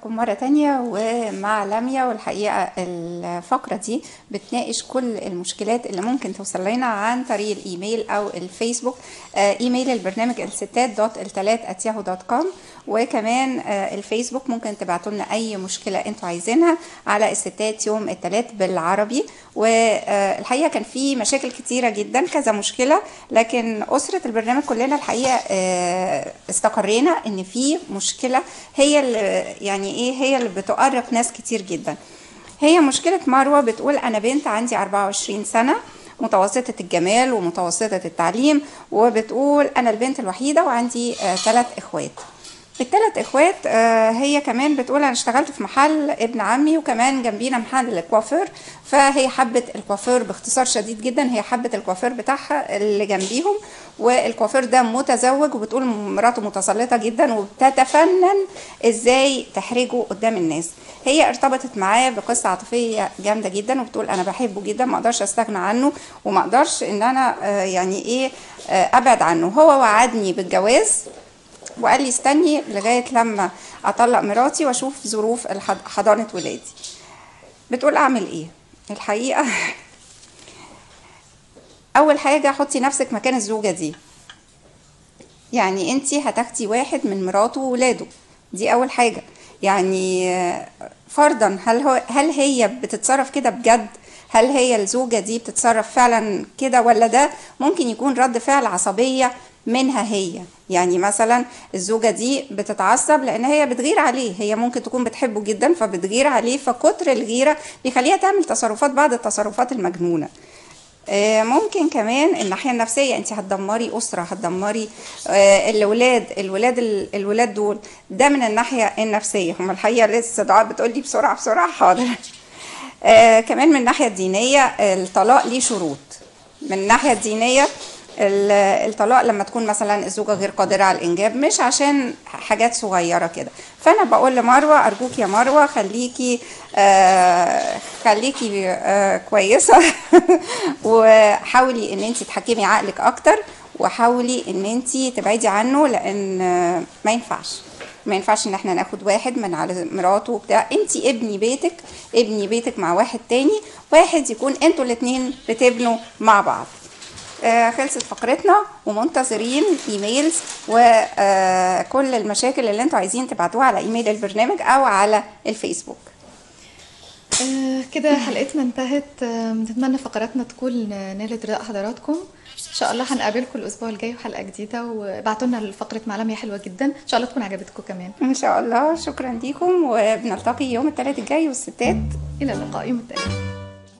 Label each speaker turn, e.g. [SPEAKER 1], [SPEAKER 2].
[SPEAKER 1] مرة تانية ومع لميا. والحقيقة الفقرة دي بتناقش كل المشكلات اللي ممكن توصل لنا عن طريق الإيميل أو الفيسبوك. إيميل البرنامج الستات.التلات@yahoo.com، وكمان الفيسبوك ممكن تبعتوا لنا أي مشكلة أنتوا عايزينها على الستات يوم التلات بالعربي. والحقيقة كان في مشاكل كتيرة جدا، كذا مشكلة، لكن أسرة البرنامج كلنا الحقيقة استقرينا إن في مشكلة هي اللي يعني إيه، هي اللي بتؤرق ناس كتير جدا. هي مشكلة مروة، بتقول أنا بنت عندي 24 سنة، متوسطة الجمال ومتوسطة التعليم، وبتقول أنا البنت الوحيدة وعندي 3 إخوات. الثلاث إخوات هي كمان بتقول أنا اشتغلت في محل ابن عمي، وكمان جنبينا محل الكوافير، فهي حبت الكوافير باختصار شديد جدا، هي حبت الكوافير بتاعها اللي جنبيهم، والكوافير ده متزوج، وبتقول مراته متسلطة جدا وبتتفنن ازاي تحرجه قدام الناس. هي ارتبطت معاه بقصة عاطفية جامدة جدا، وبتقول أنا بحبه جدا، ما اقدرش استغنى عنه، وما اقدرش ان أنا يعني ايه أبعد عنه. هو وعدني بالجواز وقال لي استني لغاية لما أطلق مراتي وأشوف ظروف حضانة ولادي. بتقول أعمل إيه؟ الحقيقة أول حاجة حطي نفسك مكان الزوجة دي، يعني أنتي هتاخدي واحد من مراته وولاده، دي أول حاجة. يعني فرضا هل هي بتتصرف كده بجد؟ هل هي الزوجة دي بتتصرف فعلا كده، ولا ده ممكن يكون رد فعل عصبية منها هي؟ يعني مثلا الزوجة دي بتتعصب لأن هي بتغير عليه، هي ممكن تكون بتحبه جدا فبتغير عليه، فكتر الغيرة بيخليها تعمل تصرفات، بعض التصرفات المجنونة. ممكن كمان الناحية النفسية، انت هتدمري أسرة، هتدمري الولاد، الولاد دول، ده من الناحية النفسية. هم الحقيقة لسه دعاء بتقولي بسرعة بسرعة، حاضر. كمان من الناحية الدينية الطلاق ليه شروط. من الناحية الدينية الطلاق لما تكون مثلا الزوجة غير قادرة على الإنجاب، مش عشان حاجات صغيرة كده. فأنا بقول لمروة أرجوك يا مروة خليكي خليكي كويسة وحاولي إن أنت تحكمي عقلك أكتر، وحاولي إن أنت تبعدي عنه، لأن ما ينفعش، ما ينفعش إن احنا ناخد واحد من على مراته وبتاع. أنت ابني بيتك، ابني بيتك مع واحد تاني، واحد يكون أنتوا الاتنين بتبنوا مع بعض. خلصت فقرتنا، ومنتظرين emails وكل المشاكل اللي انتوا عايزين تبعتوها على ايميل البرنامج او على الفيسبوك.
[SPEAKER 2] كده حلقتنا انتهت. نتمنى فقراتنا تكون نالت رضا حضراتكم. ان شاء الله هنقابلكم الاسبوع الجاي وحلقه جديدة، وابعتوا لنا فقره معلميه حلوة جدا، ان شاء الله تكون عجبتكم كمان
[SPEAKER 1] ان شاء الله. شكرا ليكم، وبنلتقي يوم الثلاث الجاي والستات.
[SPEAKER 2] الى اللقاء يوم الثلاث.